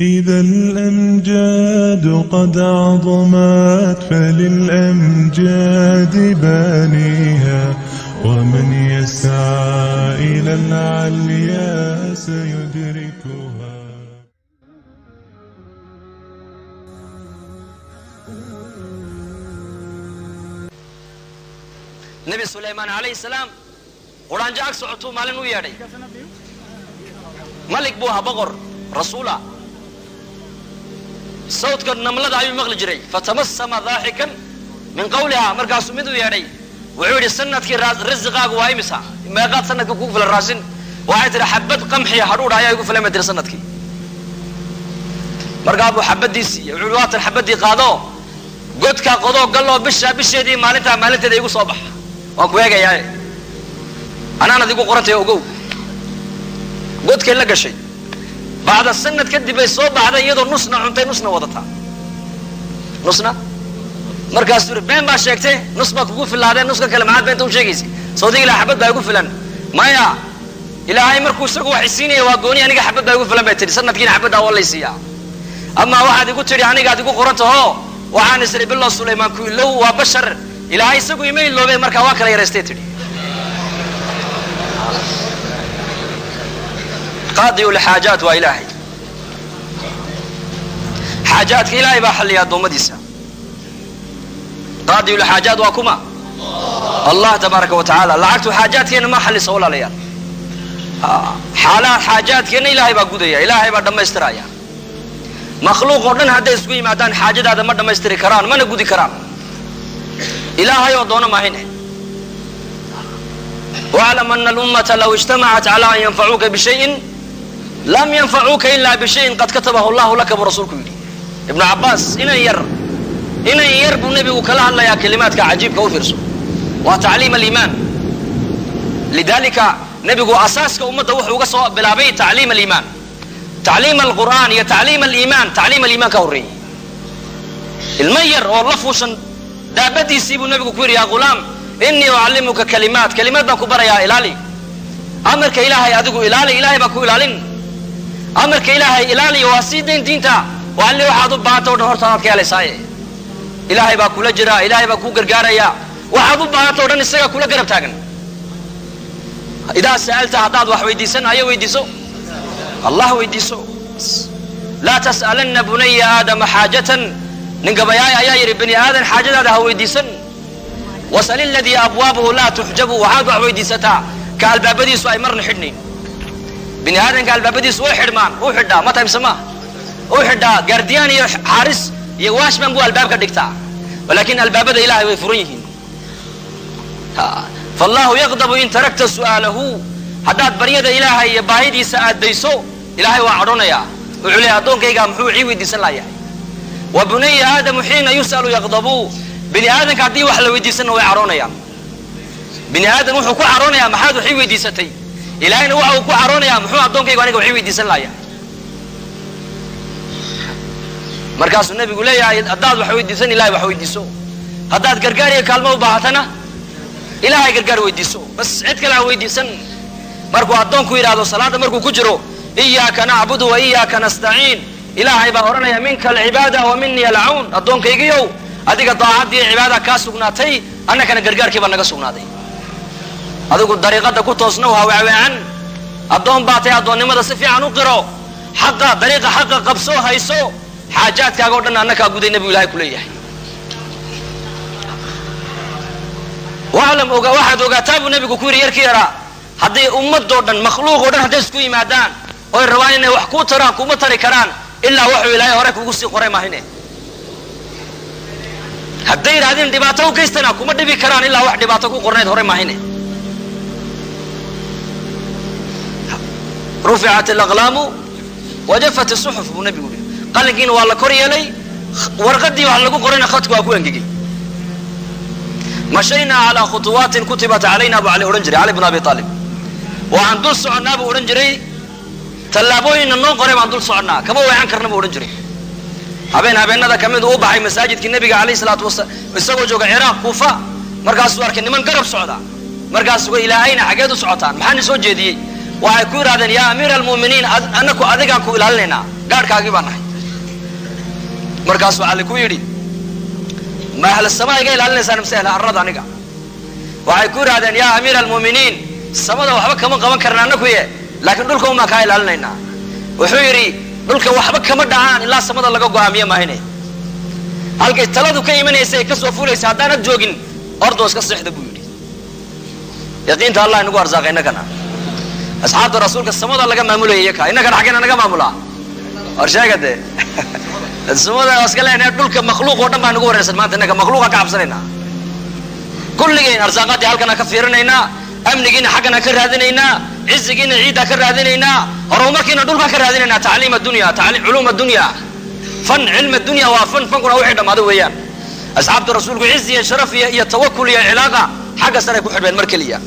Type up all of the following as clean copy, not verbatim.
إذا الأمجاد قد عظمت فللأمجاد بانيها، ومن يسعى إلى العليا سيدركها. Nebi Sulaymaan calayhi salaam quraanjo ag socotuu maalin u yeedhay. Malik buu ahaa, boqor rasuula. Sawdka namlada ayuu maqli jiray. Fatamasama daaxikan min qawliha. Markaasuu mid u yeedhay, wuxuu yidhi: "Sanadkii risiqaagu waa imisa? Meeqaad sanadka kugu filan raasin?" Waxay tidhi: "Xabad qamxiya, hadhuudha ayaa igu filan," bay tihi sanadkii. Markaa buu xabadii siiyey. Wuxuu yidhi: "Waatan xabadii, qaado, godka qodoo galloo, bishaa bisheedii, maalintaa maalinteeda igu soo baxa. Waan ku eegayaaye, anaanad igu qorantay, ogow." Godkay la gashay. Bacda sanad kadib bay soo baxday, iyadoo nusna cuntay, nusna wadataa, nusna. Markaasuu yidhi: "Been baa sheegtay, nus baad kugu filaadeen, nuska kale maxaad beenta u sheegaysay? Sawdig ilaa xabad baa igu filan." "Maya, Ilaahay markuu isagu wax isiinaya waa gooni. Aniga xabad baa igu filan bay tidhi, sanadkiina xabaddaa waa lay siiyaa. Amaa waxaad igu tidhi anigaad igu qoran taho, waxaan isiri bilow Sulaymaan ku ilow, waa bashar, Ilaahay isagu ima iloobeen, markaa waa kala yaraystay," tidhi. Qaadi lxaajaat waa Ilaahay. Xaajaadka Ilaahay baa xalliya addoommadiisa. Qaadiyulxaajaat waa kuma? Allah tabaaraka wa tacaala. Lacagtu xaajaadkeenna ma xalliso, walaalayaal. Xaalaha xaajaadkeenna Ilaahay baa gudaya, Ilaahay baa dhammaystiraya. Makhluuq oo dhan hadday isku yimaadaan, xaajadaada ma dhammaystiri karaan, mana gudi karaan, Ilaahay oo doono maahine. Waclam ana alummata law ijtamacat cala an yanfacuuka bishayin lam yanfacuuka ila bishayin qad katabahu allahu laka, buu rasuulku yidhi. Ibnu Cabbaas, inan yar, inan yar buu nebigu kala hadlayaa. Kelimaadka cajiibka u fiirso, waa tacliim aliimaan. Lidalika nebigu asaaska ummadda wuxuu uga soo bilaabay tacliim aliimaan, tacliim alqur'aan iyo tacliim aliimaan. Tacliim aliimaan ka horreeyey. Ilmo yar oo la fuushan daabadiisii buu nebigu ku yidhi: "Yaa ghulaam, inii ucallimuka kalimaat, kalimaad baan ku barayaa, ilaali amarka Ilaahay, adigu ilaali, Ilaahay baa ku ilaalin. Amarka Ilaahay ilaaliyo, waa sii dayn diinta, waalli waxaad u baahanta o dhan horta aad ka helaysaaye. Ilaahay baa kula jira, Ilaahay baa kuu gargaaraya, waxaad u baahanta o dhan isagaa kula garab taagan. Idaa sa'alta, haddaad wax weydiisan ayo weydiiso, Allah weydiiso. Laa tas'alanna bunaya Aadama xaajatan." Nin gabayaay ayaa yidhi: "Bani aadan xaajadaada ha weydiisan. Wasal iladii abwaabuhu laa tuxjabu." Waxaad wax weydiisataa ka albaabadiisu ay marna xidhnayn. Bini aadanka albaabadiisu way xidhmaan, u xidhaa ma tahay mise maaha? U xidhaa gaardiyaan iyo xaaris iyo washman buu albaabka dhigtaa, laakiin albaabada Ilahay way furan yihiin. Faallahu yaqdabu in tarakta su'aalahu. Haddaad baryada Ilaahay iyo baahidiisa aad dayso, Ilaahay waa cadhonayaa. Wuxuu leeyahy: "Addoonkaygaa muxuu ii weydiisan laayahay?" Wa bunaya Aadamu xiina yus'alu yaqdabu. Bini aadanka haddii wax la weydiisanna way cadhoonayaan. Bini aadam wuxuu ku cadhoonayaa: "Maxaad wax ii weydiisatay?" Ilaahayna waxa uu ku cadhoonayaa: "Muxuu addoonkaygu aniga wax ii weydiisan laayahay?" Markaasuu nebigu leeyahay: "Haddaad wax weydiisan, Ilahay wax weydiiso. Haddaad gargaar iyo kaalmo u baahatana, Ilaahay gargaar weydiiso, bas, cid kale ha weydiisan." Markuu addoonku yidhaahdo salaadda markuu ku jiro: "Iyaaka nacbudu wa iyaaka nastaciin," Ilaahay baa odhanaya: "Minka alcibaada wa minii alcawn. Addoonkaygiyow, adiga daacaddii cibaada kaa sugnaatay, annakana gargaarkii baa naga sugnaaday. Adigu dariiqada ku toosnow, ha weecweecan. Addoon baa tahay, addoonnimada si fiican u qiro, xaqa dariiqa xaqa qabso, hayso, xaajaadkaaga o dhan annakaa guday," nebigu Ilahay ku leeyahay. Waclam, oga, waxaad ogaataa, buu nebigu ku yidhi yarkii yaraa, hadday ummadoo dhan, makhluuq oo dhan hadday isku yimaadaan oy rabaan inay wax kuu taraan, kuma tari karaan ilaa waxuu Ilaahay hore kugu sii qoray maahine. Hadday yidhahdeen dhibaato u geystana, kuma dhibi karaan ilaa wax dhibaato ku qornayd hore maahine. Ruficat alaqlaamu wajafat isuxuf, buu nebigu yihi. Qalinkiina waa la kor yeelay, warqadii wax lagu qorayna khadku waa ku engegay. Mashaynaa calaa khutuwaatin kutibat calayna, buu Cali odhan jiray, Cali bn Abi Aalib. Waxaan dul soconnaa, buu odhan jiray, tallaabooyinna noo qoray baan dul soconnaa, kama weecan karna, buu odhan jiray. Habeen habeenada kamid uu u baxay masaajidkii nebiga alayh salaatu wasalaam, isagoo jooga Ciraaq, Kuufa. Markaasuu arkay niman garab socda. Markaasuu: "Ilaahayna, xaggeed u socotaan? Maxaana soo jeediyey?" Waxay ku yidhahdeen: "Yaa amiira almu'miniin, annaku adigaan ku ilaalinaynaa, Gaadhkaagii baan nahay. Markaasuu Cali ku yidhi, ma ahla samaa iga ilaalinaysaan mise ahla arrada aniga? Waxay ku yidhahdeen, yaa amiira almu'miniin, samada waxba kama qaban karna annakuye, laakiin dhulka umaa kaa ilaalinaynaa. Wuxuu yidhi, dhulka waxba kama dhacaan ilaa samada laga go'aamiye maahine. Halkay taladu ka imanaysa ay ka soo fulaysa haddaanad joogin, ordoo iska seexda, buu yidhi. Yaqiinta Allah inagu arsaaqay. Innakana asxaabta rasuulka samada laga maamulayay iyaka, innakana xaggena naga maamulaa? War sheega dee. Samada waa iska leenahay, dhulka makhluuq oo dhan baa nagu wareersan maanta. Innaka makhluuqa ka cabsanaynaa kulligeen. Arsaaqadii halkanaa ka fiirinaynaa, amnigiina xaggana ka raadinaynaa, cizigiina ciiddaa ka raadinaynaa, horumarkiina dhulkaa ka raadinaynaa. Tacliim addunya, culuum addunya, fan cilm addunya waa fan, fankuna wixii dhammaado weeyaan. Asxaabta rasuulku cizi iyo sharaf iyo tawakul iyo cilaaqa xagga sare ku xidhmeen mar keliya.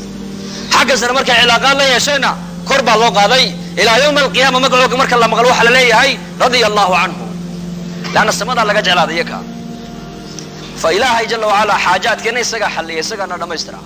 Xagga sare markay cilaaqaad la yeesheenna, kor baa loo qaaday ilaa yawma alqiyaama. Magacooga marka la maqlo, waxaa la leeyahay radia allahu canhu, leanna samadaa laga jeclaaday iyaka. Fa Ilaahay jala wacalaa xaajaadkeena isagaa xalliya, isagaana dhammaystira.